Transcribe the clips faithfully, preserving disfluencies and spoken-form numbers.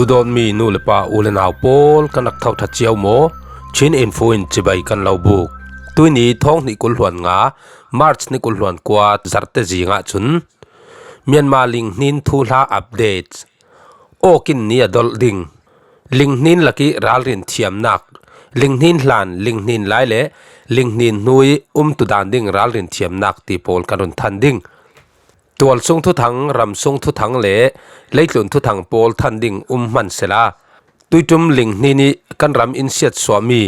Duhdawtmi nu le pa u le nau pawl kan rak tho ṭha cio maw? Chin Info in cibai kan lo buk. Tuini thawng hnih kul hluan nga, March ni kul hluan kua Zarte zingah cun Myanmar linghnin thuhla update. Awkin ni a dolh ding. Linghnin lakih ralrin thiamnak. Linghnin hlan, linghnin lai le linghnin hnu ih umtudan ding ralrin thiamnak ti pawl kan run than ding. Tualsung thuthang, ramsung thuthang le leitlun thuthang pawl than ding um hman sehla, tuiṭum linghnin ih kan ram in siatsuahmi,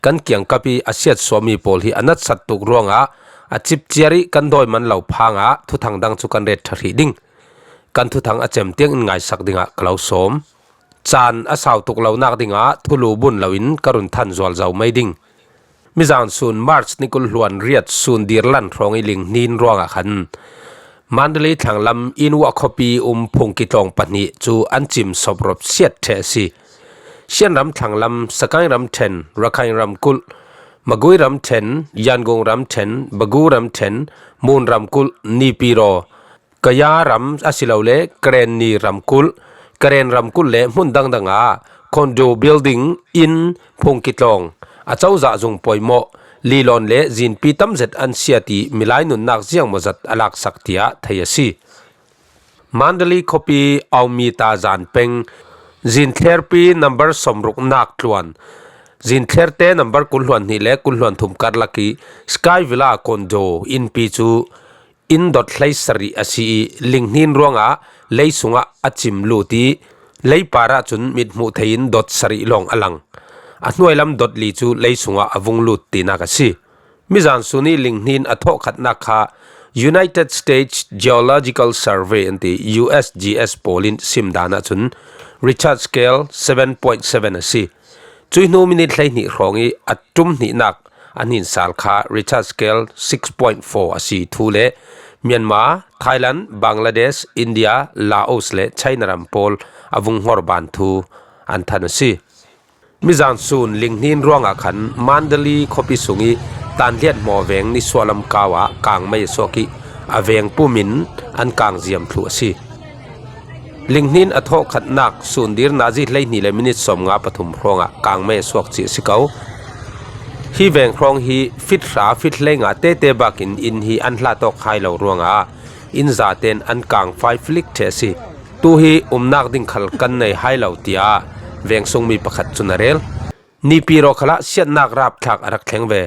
kan kiangkap ih a siatsuahmi pawl hi a natsat tuk ruangah a cipciar ih kan dawi man lo phangah thuthang dang cu kan ret ṭha hrih ding. Kan thuthang a cem tiangin ngaisak dingah ka lo sawm. Caan a sau tuk lonak dingah thulu bun loin ka run than zual zo mai ding. Mizan sun March ni kul hluan riat sun dirlan hrawng ih linghnin ruangah khan Mandalay thlanglam Inwah khuapi um phungki tlawng pahnih cu an cim sawprop siat ṭheh a si. Shan ram thlanglam, Sagaing ramṭhen, Rakhine ramkulh, Magway ramṭhen, Yangon ramṭhen, Bago ramṭhen, Mon ramkulh, Naypyidaw, Kaya ram asilole Karenni ramkulh, Karen ramkulh le hmun dangdang ah condo building, inn, phungki tlawng, a cozah zung pawimawh, lilawn le zinpi tamzet an siat ih milai nunnak ziangmawzat a laksak tiah thei a si. Mandalay khuapi Aumita zan peng, zinthlirpi number sawmruknak tluan, zinthlirte number kul hluan hnih le kul hluan thum karlak ih Sky Villa condo innpi cu inn dot hleisarih a si ih, linghnin ruangah lei sungah a cim lut ih, lei parah cun mithmuh thei in dot sarih lawng a lang. A hnuai lam dot li cu lei sungah a vung lut tinak a si. Mizan sun ih linghnin a thawhkhatnak kha United States Geological Survey an ti, U S G S pawl in sim dan ahcun Richter scale seven point seven a si. Cuih hnu minit hleihnih hrawng ih a ṭum hnihnak a hninsal kha Richter scale six point four a si thu le Myanmar, Thailand, Bangladesh, India, Laos le China ram pawl a vung hngor ban thu an than a si. Mizan sun linghnin ruangah khan Mandalay khuapi sung ih Tanhliat Hmaw veng nisuahlam kau ah kangmei a suak ih a veng pum in an kang ziam thluh a si. Linghnin a thawhkhatnak sun dir nazi hleihnih le minit sawmnga pathum hrawngah kangmei a suak cih a si ko. Hi veng hrawng hi fit hra, fit hleinga tete bakin inn hi an hla tawk hai lo ruangah inn zaten an kang fai flik ṭheh a si. Tu hi umnak ding khal kan nei hai lo, tiah veng sungmi pakhat cun a rel. Naypyidaw khalah siatnak rapthlak a rak thleng ve.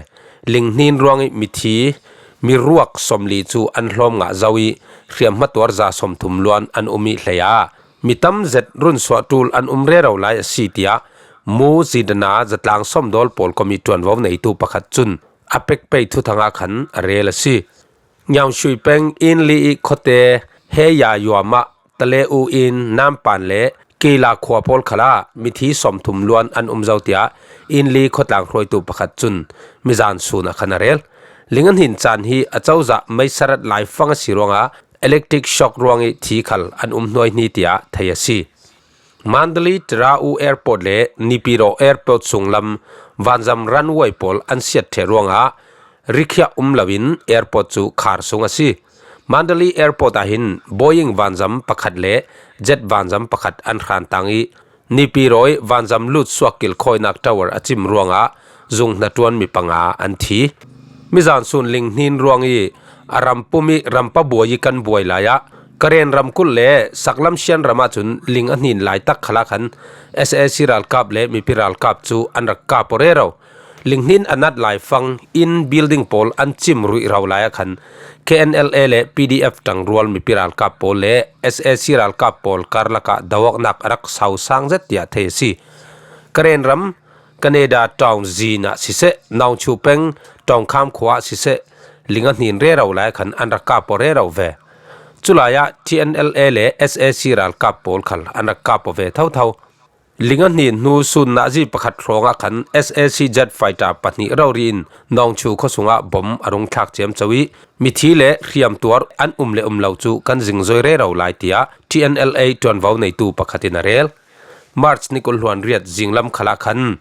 Linghnin ruangih mithi, miruak sawmli cu an hlawm ngah zo ih hriamhma tuar za sawmthum luan an um ih hleiah mi tamzet runsuah ṭul an um rero lai a si, tiah Mu Zidana zatlang sawmdawl pawl kom ih ṭuanvo neitu pakhat cun a pek pei thuthang ah khan a rel a si. Nyaungshui peng Inli ih khuate Heya yuam ah Tale U in Nampan le Keila khua pawl khalah mithi sawmthum luan an um zo, tiah Inli khuatlang hruaitu pakhat cun mizan sun ah khan a rel. Ling a hnin caan hi a cozah meisarat laifang a si ruangah electric shock ruangih thi khal an um hnuaihni, tiah thei a si. Mandalay Tirau Airport le Naypyidaw Airport sunglam vanzam runway pawl an siat ṭheh ruangah rikhiah um loin airport cu khar sung a si. Mandalay Airport ah hin Boeing vanzam pakhat le jet vanzam pakhat an hrantang ih Naypyidaw ih vanzam lut suak kilkhawinak tower a cim ruangah zung hnaṭuan mi panga an thi. Mizan sun linghnin ruang ih a ram pum ih rampa buai ih kan buai lai ah Karen ramkulh le saklam Shan ram ahcun ling a hnin laitak khalah khan S A C ralkap le mipi ralkap cu an rak kap aw rero. Linghnin a nat laifang in building pawl an cim ruih ro lai ah khan K N L A le P D F ṭangrual mipi ralkap pawl le S A C ralkap pawl karlak ah do awknak a rak sau sang zet tiah thei a si. Karen ram Canada ṭawng zin ah siseh, Nawngchu peng ṭawngkham khua ah siseh, ling a hnin rero lai khan an rak kap aw rero ve. Culai ah T N L A le S A C ralkap pawl khal an rak kap aw ve thotho. Ling a hnin hnu sun nazi pakhat hrawng ah khan S A C jet fighter pahnih rori in Nawngchu khuasung ah bom a rung thlak ciamco ih mithi le hriamtuar an um le um lo cu kan zingzoi rero lai, tiah T N L A ṭuanvo neitu pakhat in a rel. March ni kul hluan riat zinglam khalah khan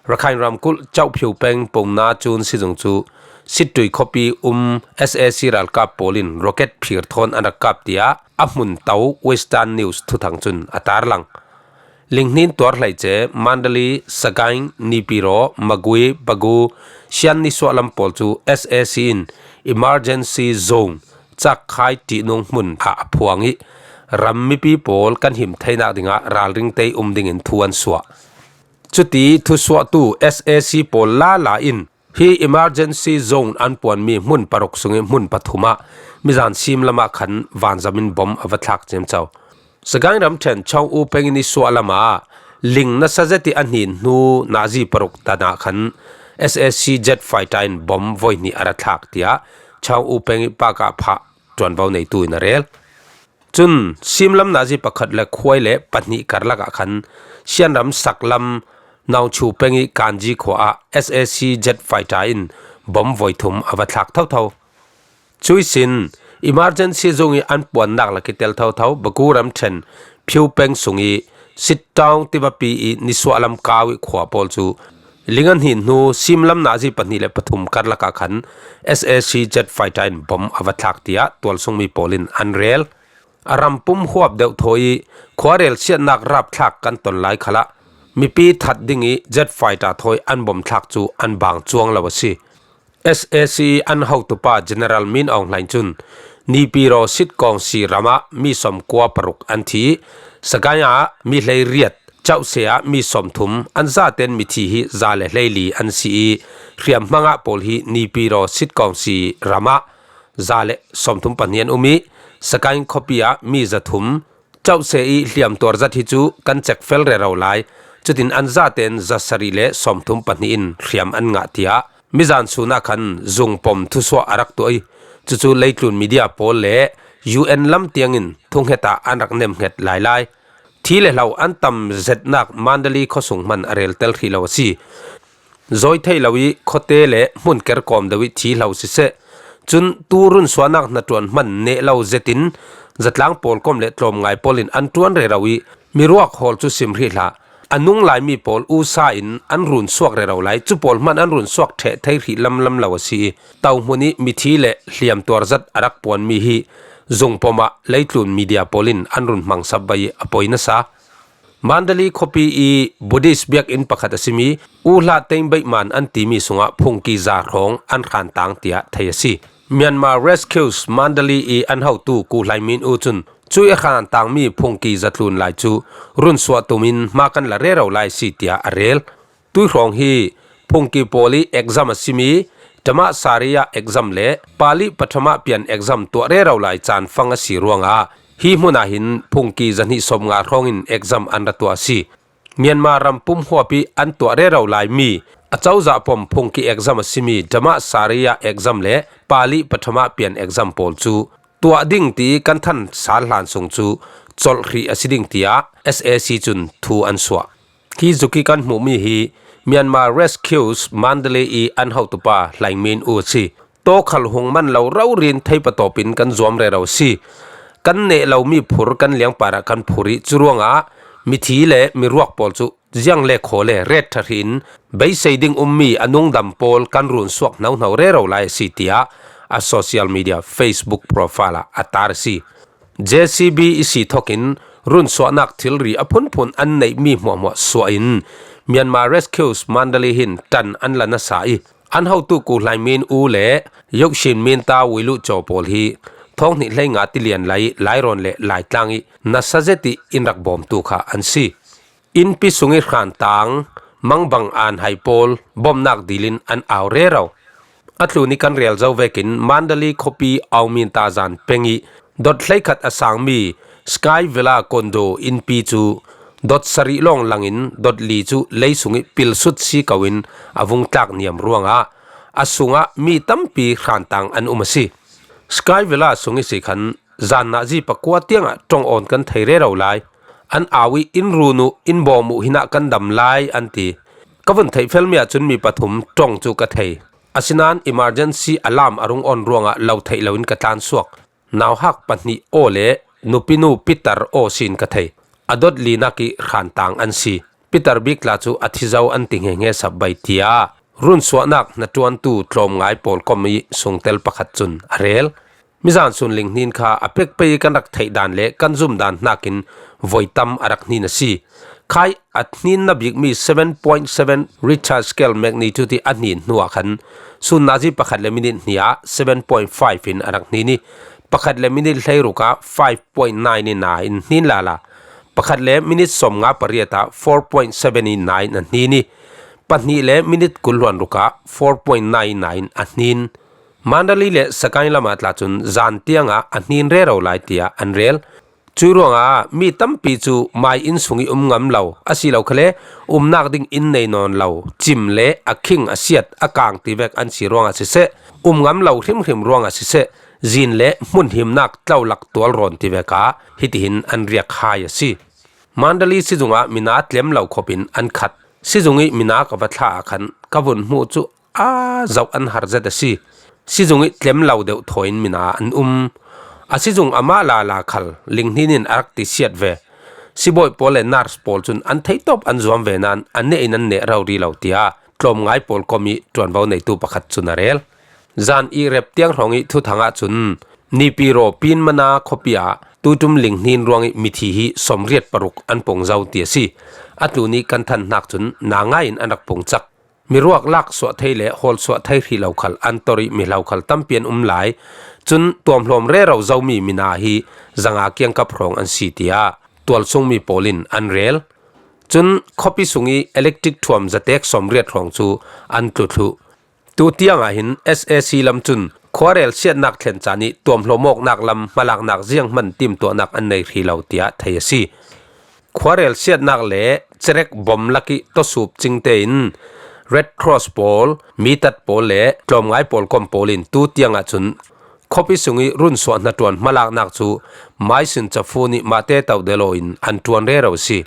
Rakhine ramkulh Kyaukphyu peng Pongna Cun sizung cu Sittui khuapi um S A C ralkap pawl in rocket phir thawn an rak kap, tiah a hmun to Western News thuthang cun a tarlang. Linghnin tuar hleice Mandalay, Sagaing, Naypyidaw, Magway, Bago, Sian nisuah lam pawl cu S A C in emergency zone cakkhai ṭihnung hmun ah a phuang ih ram mipi pawl kan him theinak dingah ralring tei um dingin thu an suah. Cuti thusuahtu S A C pawl lala in hi emergency zone an puanmi hmun paruk sungih hmun pathum ah mizan sim lamah khan vanzam in bom a va thlak ciamco. Sagaing ramṭhen Chawng U peng ih nisuah lamah ling nasa zet ih a hnin hnu nazi paruk dan ah khan S A C jet fighter in bom voi hnih a ra thlak, tiah Chawng U peng ih pakah phah ṭuanvo neitu in a rel. Cun simlam nazi pakhat le khuai le pahnih karlak ah khan Sianram saklam Naungchu peng ih Kanji khua ah S A C jet fighter in bom voi thum a va thlak thotho. Cui sin emergency zung ih an puannak lak ih tel thotho Bago ramṭhen Phiu peng sung ih Sittawng tivapi ih nisuah lam kau ih khua pawl cu ling a hnin hnu simlam nazi pahnih le pathum karlak ah khan S A C jet fighter in bom a va thlak, tiah tualsungmi pawl in an rel. A ram pum huap deuh thawi ih khuarel siatnak rapthlak kan ton lai khalah mipi that ding ih jet fighter thawi an bom thlak cu an bang cuang lo a si. S A C ih an hotupa General Min Aung Hlaing cun Naypyidaw sitkawngsi ram ah mi sawmkua paruk an thi ih Sagaing ah mi hleiriat, Chawhse ah mi sawmthum, an zaten mithi hi za le hleili an si ih hriamhmang ah pawl hi Naypyidaw sitkawngsi ram ah za le sawmthum pahnih an um ih Sagaing khuapi ah mi zathum, Chawhse ih hliamtuar zat hi cu kan cekfel rero lai. Cutin an zaten zasarih le sawmthum pahnih in hriam an ngah, tiah mizan sun ah khan zungpom thusuah a rak tuah ih cucu leitlun media pawl le U N lam tiangin thunghet ah an rak nemhnget lailai. Thi le hlo an tam zetnak Mandalay khuasung hman a rel tel hrih lo a si. Zawi thei lo ih khuate le hmun ker kawm deuh ih thi hlo siseh, cun tu runsuahnak hnaṭuan hman neh lo zetin zatlang pawlkom le tlawmngai pawl in an ṭuan rero ih miruak hawl cu sim hrih hlah. A nung laimi pawl usa in an runsuak rero lai, cu pawl hman an runsuak ṭheh thei hrih lamlam lo a si ih tohmun ih mithi le hliamtuar zat a rak puanmi hi zungpom ah leitlun media pawl in an run hmangsap bai ih a poi nasa. Mandalay khuapi ih Buddhist biakinn pakhat a simi U Hla Teng Beihman an timi sungah phungki za hrawng an hrantang, tiah thei a si. Myanmar Rescues Mandalay ih an hotu Ku Hlai Min U cun cuih a hrantangmi phungki zatlun lai cu runsuah tumin hma kan la rero lai a si, tiah a rel. Tuihrawng hi phungki pawl ih exam a simi Dhammasariya exam le Pali Pathama pian exam tuah rero lai caan fang a si ruangah hi hmun ah hin phungki zahnih sawmnga hrawngin exam an ra tuah a si. Myanmar ram pum huap ih an tuah rero laimi a cozah pom phungki exam a simi Dhammasariya exam le Pali Pathama pian exam pawl cu tuah ding ti kan than sal hlan sung cu colh hrih a si ding, tiah S A C cun thu an suah. Hi zuk ih kan hmuhmi hi Myanmar Rescues Mandalay ih an hotupa Hlaing Min U a si. Tawkhal hung man lo rori in thei patawp in kan zuam rero a si. Kan neh lomi phur kan liangpar ah kan phur ih cu ruangah mithi le miruak pawl cu ziang le khaw le ret ṭha hrih in beisei ding ummi a nungdam pawl kan runsuak hnohno rero lai a si, tiah a social media Facebook profile ah a tar a si. J C B ih si thokin runsuahnak thilri a phunphun an neihmi hmuahhmuah suah in Myanmar Rescues Mandalay hin ṭan an la nasa ih an hotu Ku Hlai Min U le Yokshin Minta Wilu Caw pawl hi thawng hnih hleinga tilian lai ih Lairawn le Laitlang ih nasa zet ih in rak bawmtu kha an si. Innpi sungih hrantang, mangbang aan hai pawl bawmhnak dil in an au rero. A tlun ih kan rel zo vekin Mandalay khuapi Aung Minta zan peng ih dot hleikhat a sangmi Sky Villa Condo innpi cu dot sarih lawng langin dot li cu lei sungih pilsut si ko in a vung tlak niam ruangah a sungah mi tampi hrantang an um a si. Sky Villa sung ihsi khan zan nazi pakua tiangah ṭong awn kan thei rero lai. An au ih in run uh, in bawm uh, hinah kan dam lai, an ti. Ka vun theih felmi ahcun mi pathum ṭong cu ka thei. Asinain emergency alarm a rung awn ruangah lo theih loin ka tlansuak. Nauhak pahnih aw le nupinu Peter aw sin ka thei. A dot linak ih hrantang an si. Peter bik tla cu a thi zo an ti hngehnge sap bai, tiah runsuahnak hnaṭuantu tlawmngai pawlkom ih sungtel pakhat cun a rel. Mizan sun linghnin kha a pek pei kan rak theih dan le kan zum dan hnakin voi tam a rak hnin a si. Khai a hninna bikmi seven point seven Richter scale magnitude hi a hnin hnuah khan sun nazi pakhat le minit hnih ah seven point five in a rak hnin i, pakhat le minit hleiruk ah five point nine in a in hnin lala, pakhat le minit sawmnga pariat ah four point seven in a in a hnin i, pahnih le minit kul hluan ruk ah four point nine in a in a hnin. Mandalay le Sagaing lamah tla cun zan tiangah a hnin rero lai tiah an rel. Cui ruangah mi tampi cu mai inn sung i um ngam lo, a si lo khale umnak ding inn nei nawn lo, cim le a khing a siat a kang ti vek an si ruangah siseh, um ngam lo hrimhrim ruangah siseh, zin le hmun himnak tlolak tualrawn ti vek ah hitihin an riak hai a si. Mandalay sizung ah mina tlem lo khop in an khat. Sizung i mina ka va thlah ah khan ka vun hmuh cu aa zoh an har zet a si. Sizung i tlem lo deuh thaw in mina an um. A sizung amah lala khal linghnin in a rak ti siat ve. Sibawi pawl le nurse pawl cun an theitawp an zuam ve nain a neh in an neh rori lo, tiah tlawmngai pawl kom i ṭuanvo neitu pakhat cun a rel. Zan i rep tiang hrawng i thuthang ahcun Nipiro Pinmana khuapi ah tuiṭum linghnin ruang i mithi hi sawmriat paruk an pung zo ti a si. A tlun i kan than hnak cun na ngai in an rak pung cak. Miruak lak suah thei le hawl suah thei hrih lo khal an tor i mihlo khal tampi an um lai. Cun tuamhlawm rero zomi mina hi zanga kiangkap hrawng an si, tiah tualsungmi pawl in an rel. Cun khuapi sung i electric thuam zatek sawmriat hrawng cu an tlu thluh. Tu tiangah hin S A C lam cun khuarel siatnak thlen caan i tuamhlawm awknak lam hmalaknak zianghman timtuahnak an nei hrih lo, tiah thei a si. Khuarel siatnak le cerek bom lak i tawsup cingte in Red Cross pawl, mitat pawl le tlawmngai pawl kom pawl in tu tiangah cun khuapi sung i runsuah hnaṭuan hmalaknak cu maisin cafun i mahte tauh delo in an ṭuan rero a si.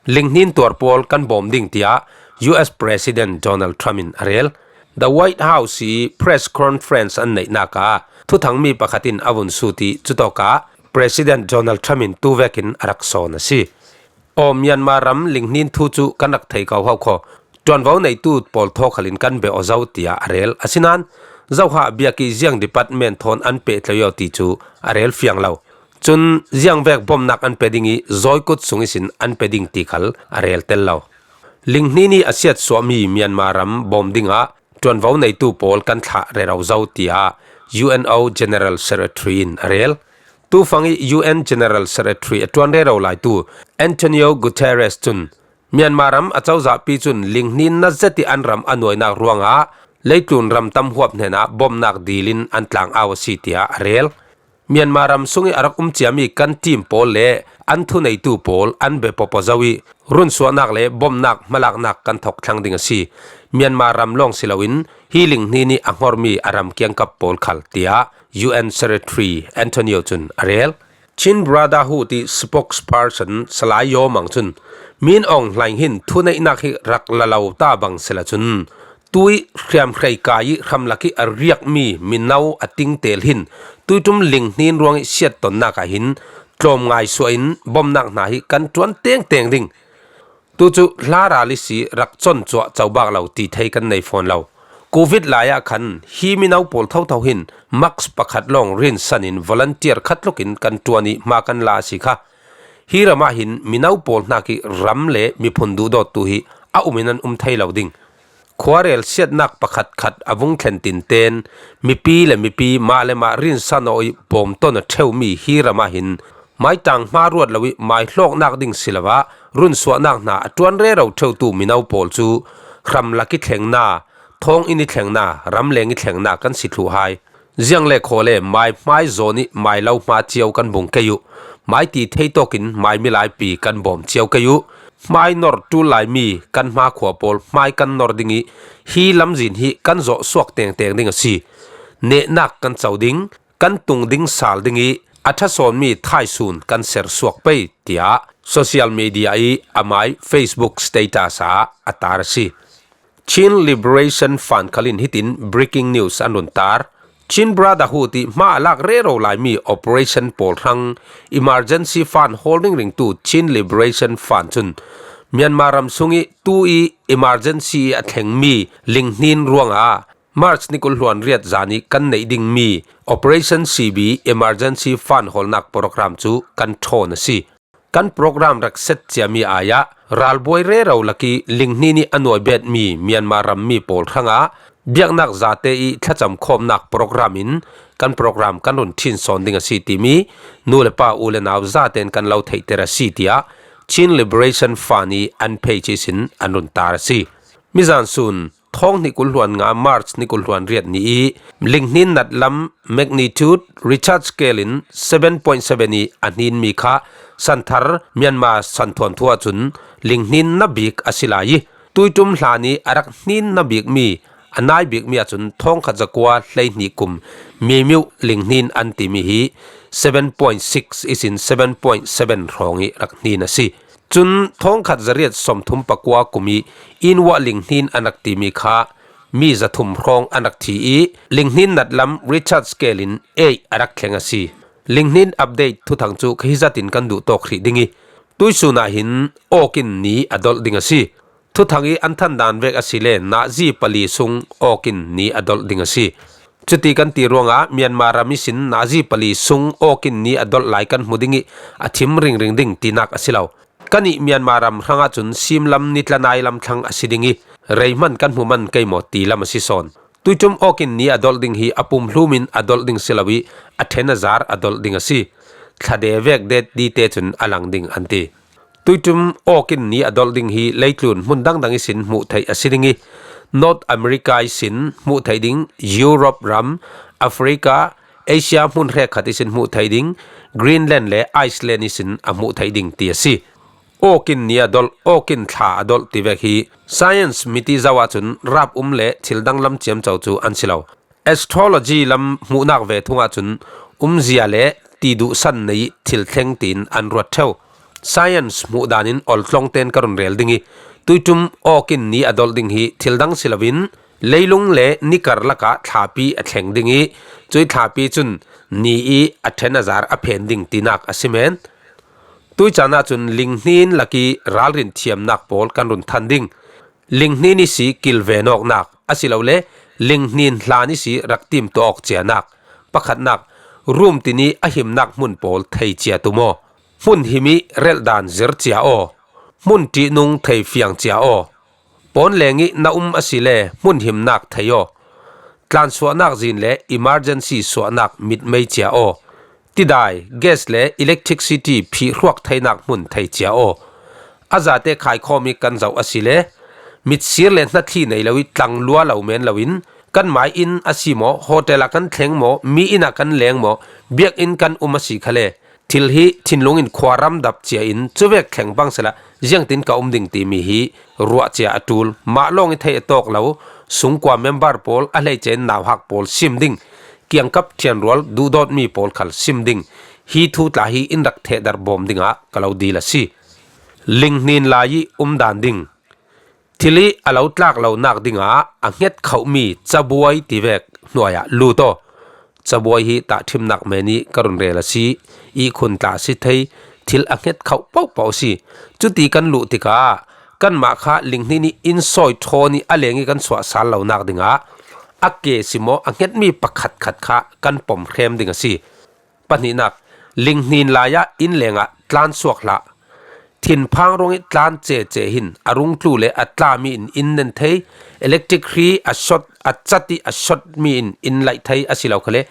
Linghnin tuar pawl kan bawm ding, tiah U S President Donald Trump in a rel. The White House i press conference an neihnak ah thuthangmi pakhat in a vun sut i, cutawkah President Donald Trump in tu vekin a rak sawn a si. Aw, Myanmar ram linghnin thu cu kan rak thei ko hau kho. Ṭuanvo neitu pawl thaw khal in kan beh aw zo, tiah a rel. Asinain zohah biak i ziang department thawn an peh tlei aw ti cu a rel fiang lo. Cun ziangvek bawmnak an pe ding i zawikut sung ihsin an pe ding ti khal a rel tel lo. Linghnin i a siatsuahmi Myanmar ram bawm dingah ṭuanvo neitu pawl kan thlah rero zo, tiah U N O General Secretary in a rel. Tufang i U N General Secretary a ṭuan rero laitu Antonio Guterres cun Myanmar ram a cozahpi cun linghnin na zet i an ram a nuainak ruangah leitlun ram tam huap hnenah bawmhnak dil in an tlang au a si, tiah a rel. Myanmar ram sung i a rak um ciami kan team pawl le an thuneitu pawl an beh pawpaw zo i runsuahnak le bawmhnak hmalaknak kan thawk thlang ding a si. Myanmar ram lawng si loin hi linghnin i a hngormi a ram kiangkap pawl khal, tiah U N Secretary Antonio cun a rel. Chin Brotherhood i spokesperson Salai Yaw Mang cun Min Aung Hlaing hin thuneihnak hi rak la lo ta bang sila cun tui hriamhrei kai i hramlak i a riakmi mino a tingtel hin tuiṭum linghnin ruang i siattonnak ah hin tlawm ngaisuah in bawmhnak hna hi kan ṭuan tengteng ding. Tu cu hla ral ihsi rak con cuah cobak lo ti thei kan nei fawn lo. Covid lai ah khan hi mino pawl thotho hin mask pakhat lawng rinsan in volunteer khat tluk in kan ṭuan i hma kan la a si kha. Hi ram ah hin mino pawl hnak i ram le miphun duhdawttu hi a um in an um thei lo ding. Khuarel siatnak pakhat khat a vung thlen tinten mipi le mipi mah le mah rinsan aw i bawm ton a ṭheumi hi ram ah hin maitang hma ruat lo i mai hlawknak ding si lo ah runsuahnak hna a ṭuan rero ṭheutu mino pawl cu hramlak i thlengna, thawng inn i thlengna, ramleng i thlengna kan si thluh hai. Ziang le khaw le mai hmai zawn i mai lo hma cio kan bung kei uh. Mai ti thei tawkin mai milaipi kan bawm cio kei uh. Hmai nor ṭul laimi kan hma khua pawl hmai kan nor ding i hi lamzin hi kan zawh suak tengteng ding a si. Nehnak kan co ding, kan tung ding sal ding i a ṭha sawnmi thaisun kan ser suak pei, tiah social media i amai Facebook status ah a tar a si. Chin Liberation Front khal in hitin breaking news an run tar. Chin Brotherhood i hma a lak rero laimi operation pawl hrang emergency fund hawl ringringtu Chin Liberation Front cun Myanmar ram sung i tu i emergency i a thlengmi linghnin ruangah March ni kul hluan riat zan i kan neih dingmi Operation C B Emergency Fund hawlnak program cu kan ṭhawn a si. Kan program rak set ciami ai-ah ralbuai rero lak ih linghnin ih a nuaibetmi Myanmar rammi pawl hrangah biaknak zate ih thlacam khawmnak program in kan program kan run ṭhin sawn ding a si timi nu le pa, u le nau zaten kan lo theihter a si, tiah Chin Liberation Fund ih an pheici sin an run tar a si. Mizan sun thawng hnih kul hluan nga March ni kul hluan riat ni ih linghnin natlam magnitude Richter scale in seven point seven ih a hninmi kha santhar Myanmar santhuanthu ahcun linghnin na bik a si lai ih, tuiṭum hlan ih a rak hnin na bikmi, a nai bikmi ahcun thawngkhat zakua hleihnih kum Mimiu linghnin an timi hi seven point six ihsin seven point seven hrawng ih rak hnin a si. Cun thawngkhat zariat sawmthum pakua kum ih Inwah linghnin an rak timi kha mi zathum hrawng an rak thi ih, linghnin natlam Richter scale in eight a rak thleng a si. Linghnin update thuthang cu kha hi zatin kan duh tawk hrih ding ih, tuihsun ah hin awkin ni a dolh ding a si. Thuthang ih an than dan vek a si le nazi pali sung awkin ni a dolh ding a si. Cuti kan ti ruangah Myanmar ram ihsin nazi pali sung awkin ni a dolh lai kan hmu ding ih a thim ringring ding tinak a si lo. Kan ih Myanmar ram hrangah cun simlam ni tla nai lam thlang a si ding ih, rei hman kan hmu man kei maw ti lam a si sawn. Tuiṭum awkin ni a dolh ding hi a pumhlum in a dolh ding si lo ih, a ṭhen a zar a dolh ding a si. Thlade vek det dite cun a lang ding an ti. Tuiṭum awkin ni a dolh ding hi leitlun hmun dangdang ihsin hmuh theih a si ding ih, North America ihsin hmuh theih ding, Europe ram, Africa, Asia hmun hrekkhat ihsin hmuh theih ding, Greenland le Iceland ihsin a hmuh theih ding ti a si. Awkin ni a dolh, awkin thla a dolh ti vek hi science miti zoh ahcun rap um le thil danglam ciamco cu an si lo. Astrology lam hmuhnak ve thung ahcun umzia le ti duhsan nei ih thil thleng tiin an ruat ṭheu. Science hmuh dan in oltlawng tein ka run rel ding ih, tuiṭum awkin ni a dolh ding hi thil dang si loin leilung le ni karlak ah thlapi a thleng ding ih, cuih thlapi cun ni ih a ṭhen a zar a phen ding tinak a si men. Tuih caan ahcun linghnin lak ih ralrin thiamnak pawl kan run than ding. Linghnin ihsi kilven awknak, asilole linghnin hlan ihsi rak timtuah awk cianak, pakhatnak, rumtin ih a himnak hmun pawl thei cia tum aw. Hmun him ih relhdan zir cia aw. Hmun ṭihnung theifiang cia aw. Pawnleng ih na um asile hmun himnak thei aw. Tlansuahnak zin le emergency suahnak mitmei cia aw. Tidai, gas le electricity phihhruak theinak hmun thei cia aw. A zate khaikhawm ih kan zoh asile mitsir le hnathli nei lo ih tlang lua lo men loin kanmai inn a si maw, hotel ah kan thleng maw, mi inn ah kan leng maw, biakinn kan um a si khale, thil hi thinlung in khuaram dap cia in cuvek thleng bang sehla ziangtin ka um ding timi hi ruah cia a ṭul. Mah lawng ih theih a tawk lo, sungkua member pawl, a hleice in nauhak pawl sim ding, kiangkap ṭhianrual duhdawtmi pawl khal sim ding. Hi thu tla hi in rak thehdarh bawm dingah ka lo dil a si. Linghnin lai ih um dan ding. Thil ih a lo tlak lonak dingah a hnget khohmi cabuai tivek hnuai ah lut aw. Cabuai hi tahṭhimnak men ih ka run rel a si. Ihkhun tla a si thei, thil a hnget khoh pohpoh a si. Cuti kan luh tikah kanmah kha linghnin ih in sawi ṭhawn ih a leng ih kan suah sal lonak dingah a ke si maw, a hngetmi pakhatkhat kha kan pom hrem ding a si. Pahnihnak, linghnin lai ah inn lengah tlan suak hlah. Thinphang ruangih tlan cece hin a rungtlu le a tlami in inn nen thei, electric hri a short, a cat ih a shortmi in inn laih thei a si lo khale,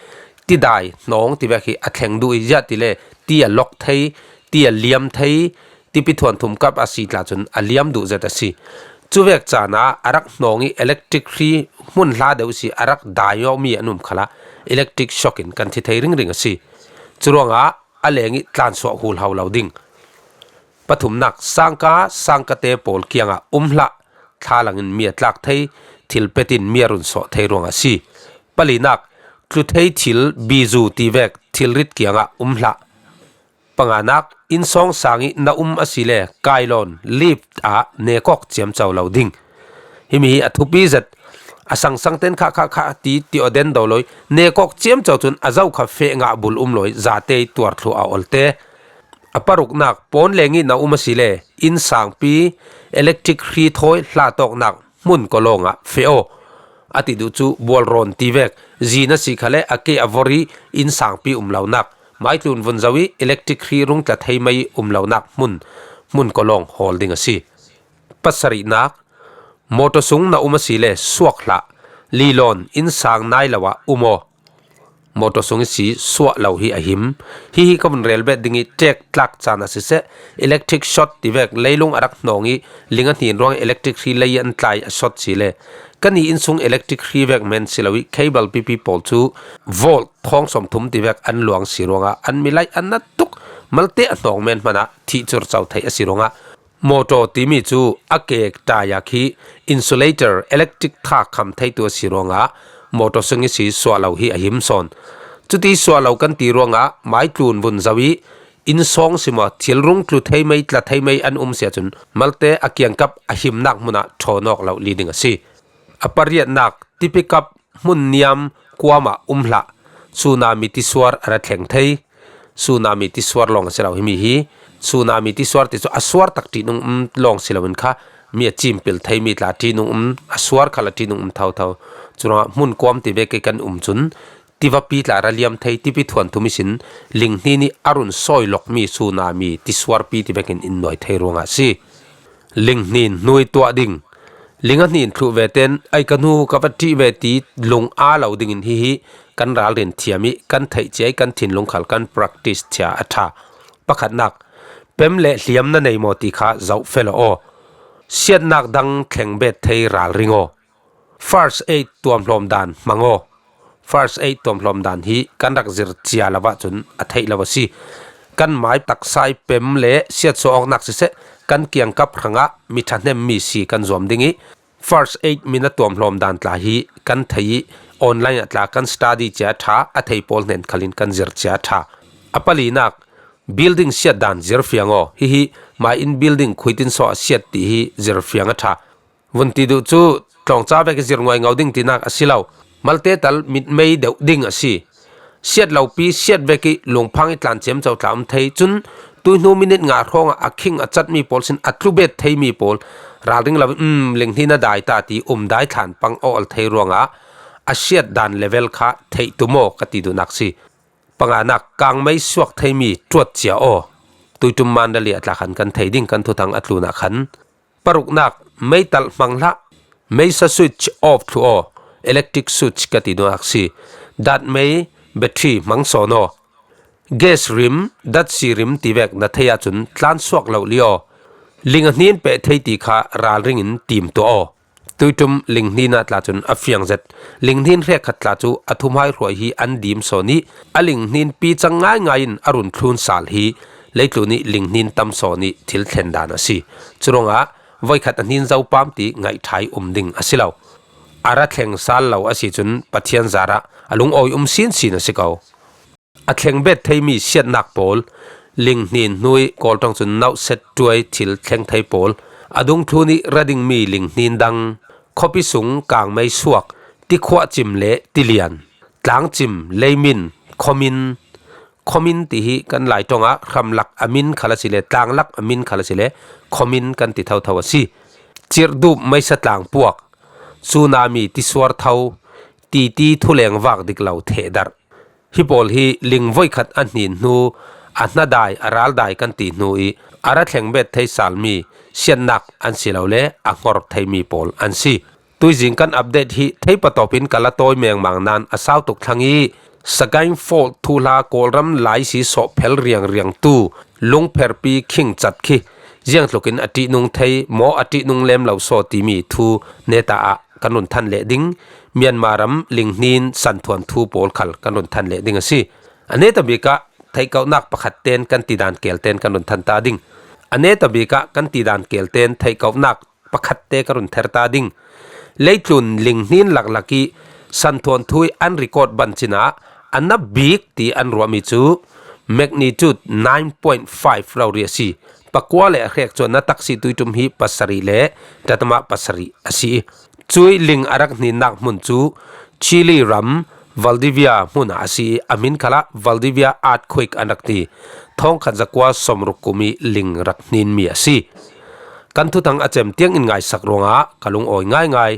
tidai hnawng tivek hi a thleng duh ih ziah tile ti a lok thei, ti a liam thei, tipi thuanthum kap a si tla cun a liam duh zet a si. Cuvek caan ah a rak hnawng ih electric hri hmun hla deuh si a rak dai awkmi an um khalah electric shock in kan thi thei ringring a si. Curuangah a leng ih tlansuah hulhau lo ding. Pathumnak, sangka, sangkate pawl kiangah um hlah. Thlalang in mi a tlak thei, thil petin mi a run sawh thei ruang a si. Palinak, tlu thei thil, bizu tivek thilrit kiangah um hlah. Panganak, innsawng sang ih na um asile kailawn, lift ah nekawk ciamco lo ding. Himi hi a thupi zet. A sangsang ten khah khah khah ti ti aw den do lo ih, nekawk ciamco cun a zo kha feh ngah bul um lo ih, zate ih tuar thluh a olte. A paruknak, pawnleng ih na um asile innsangpi, electric hri thawi hlatawknak hmun kawlawng ah feh aw. a ti duh chu bualrawn ti vek, zin a si kha le a ke a vori in sangpi um lonak, maitlun vun zo i electric hri rung tla thei mai um lonak hmun, hmun kawlawng hawl ding a si. Pasarihnak, mawtaw sung na um a si le suak hlah, lilawn in sang nai lo ah um aw. Mawtaw sung i si suah lo hi a him. Hihi ka vun rel bet ding i tek tlak caan a siseh, electric short ti vek, leilung a rak hnawng i ling a hnin ruang electric hri lei an tlai a short si le, ka ni innsung electric hri vek men si lo i cable pipi pawl cu volt thawng sawmthum ti vek an luang si ruangah an milai an na tuk, malte a hnawng men hmanah thih curcau theih a si ruangah mawtaw timi cu a kek tai a khi insulator, electric tha kham theitu a si ruangah mawtaw sung i si suah lo hi a him sawn. Cuti suah lo kan ti ruangah maitlun vun zo i innsawng simaw thil rung tlu thei mai, tla thei mai an um si ahcun malte a kiangkap a himnak hmunah ṭhawn awk lo li ding a si. A pariatnak, tipikap hmun niam kuamah um hlah. Tsunami tisuar a ra thleng thei. Tsunami tisuar lawng a si lo himi hi. Tsunami tisuar ti cu a suar tak ṭihnung um lawng si loin kha mi a cimpil thei mi tla ṭihnung um, a suar khal a ṭihnung um thotho. Curuangah hmun kuam ti vek i kan um cun tivapi tla ra liam thei, tipi thuan thum ihsin linghnin i a run sawi lokmi tsunami tisuarpi ti vekin in nuai thei ruangah a si. Linghnin hnu i tuah ding. Ling a hnin thluh ve ten, ai ka hnu ka va ṭih ve ti lung aa lo dingin hihi kan ralrin thiam i kan theih cia i kan thinlung khal kan practice cia a ṭha. Pakhatnak, pem le hliam na nei maw ti kha zoh fe lo aw. Siatnak dang thleng bet thei ralring aw. First aid tuamhlawm dan hmang aw. First aid tuamhlawm dan hi kan rak zir cia lo ahcun a theih lo a si. Kan mai taksa i pem le siatsuah awknak siseh, kan kiangkap hrangah mi ṭhahnemmi si kan zuam ding i first aid min a tuamhlawm dan tla hi kan thei i online ah tla kan study cia ṭha, a thei pawl hnen khalin kan zir cia ṭha. A palinak, building siat dan zir fiang aw. Hihi mai in building khuitin saw a siat ti hi zir fiang a ṭha. Vun ti duh cu tlawngca vek i zir nguaingo ding tinak a si lo. Malte tal mitmei deuh ding a si. Siat lopi siat vek i lungphang i tlan ciamco tla um thei. Cun tuihnu minit nga hrawngah a khing a catmi pawl sin a tlubet theimi pawl ralring lo in, um, linghnin a dai ta ti um dai thlan pang a ol thei ruangah a siat dan level kha theih tum aw ka ti duhnak si. Panganak, kangmei suak theimi ṭuat cia aw. Tuiṭum Mandalay a tla khan kan thei ding kan thuthang a tlunah khan. Paruknak, meitalh hmang hlah, meisa switch off thlu aw, electric switch ka ti duhnak si. Datmei, battery hmang sawn aw. Gas rim, datsi rim ti vek na thei ahcun tlan suak lo li aw. Ling a hnin peh thei ti kha ralring in tim tuah aw. Tuiṭum linghnin ah tla cun a fiang zet. Linghnin hrekkhat tla cu a thumhai hruai hi an dim sawn i a linghnin pi cang ngaingai in a run thlun sal hi leitlun i linghnin tam sawn i thil thlen dan a si. Curuangah voikhat a hnin zo pam ti ngaihṭhai um ding a si lo. A ra thleng sal lo a si cun Pathian zarah a lungawi um sinsin a si ko. A thleng bet theimi siatnak pawl, linghnin hnu i Kawl ṭong cun nauhset ṭuai thil thleng thei pawl, a dungthlun i ra dingmi linghnin dang, khuapi sung kangmei suak, tikhuah cim le tilian, tlangcim, leimin, khuamin, khuamin ti hi kan Lai ṭongah hramlak a min khal a si le tlanglak a min khal a si le khuamin kan ti thotho a si. Cirhdup meisa tlang puak, tsunami tisuar tho, titi thuleng vak dik lo thehdarh. Hi pawl hi ling voikhat a hnin hnu, a hnadai, a raldai kan ti hnu i a ra thleng bet thei salmi siatnak an si lo le a hngor theimi pawl an si. Tuizing kan update hi thei patawpin ka la tawi mengmang nan a sau tuk thlang i Sagaing Fault thuhla Kawlram lai si sawhphel riangriang tu lungpherpi khing cat khi ziangtlukin a ṭihnung thei maw a ṭihnung lem lo saw timi thu neta ah kan run than leh ding. Myanmar ram linghnin santhuan thu pawl khal kan run than leh ding a si. A neta bik ah theihkauhnak pakhat ten kan tidan kel ten kan run than ta ding. A neta bik ah kan tidan kel ten theihkauhnak pakhat te ka run ther ta ding. Leitlun linghnin laklak i santhuan thu i an record ban cin ah a na bik ti an ruahmi cu magnitude nine point five rori a si. Pakua le a hrek cu a na taksi tuiṭum hi pasarih le tatama pasarih a si. Cui ling a rak hninnak hmun cu Chile ram Valdivia hmun ah a si i a hmin khalah Valdivia earthquake an rak ti. Thawngkhat zakua sawmruk kum i ling rak hninmi a si. Kan thuthang a cem tiang in ngaisak ruangah ka lungawi ngaingai.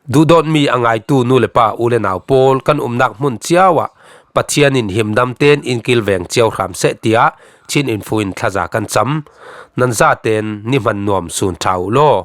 Duhdawtmi a ngaitu nu le pa, u le nau pawl, kan umnak hmun ciau ah Pathian in himdam tein in kilveng ciau hram seh, tiah Chin Info in thlaza kan cam. Nan zaten ni hman nuam sun ṭha uh law.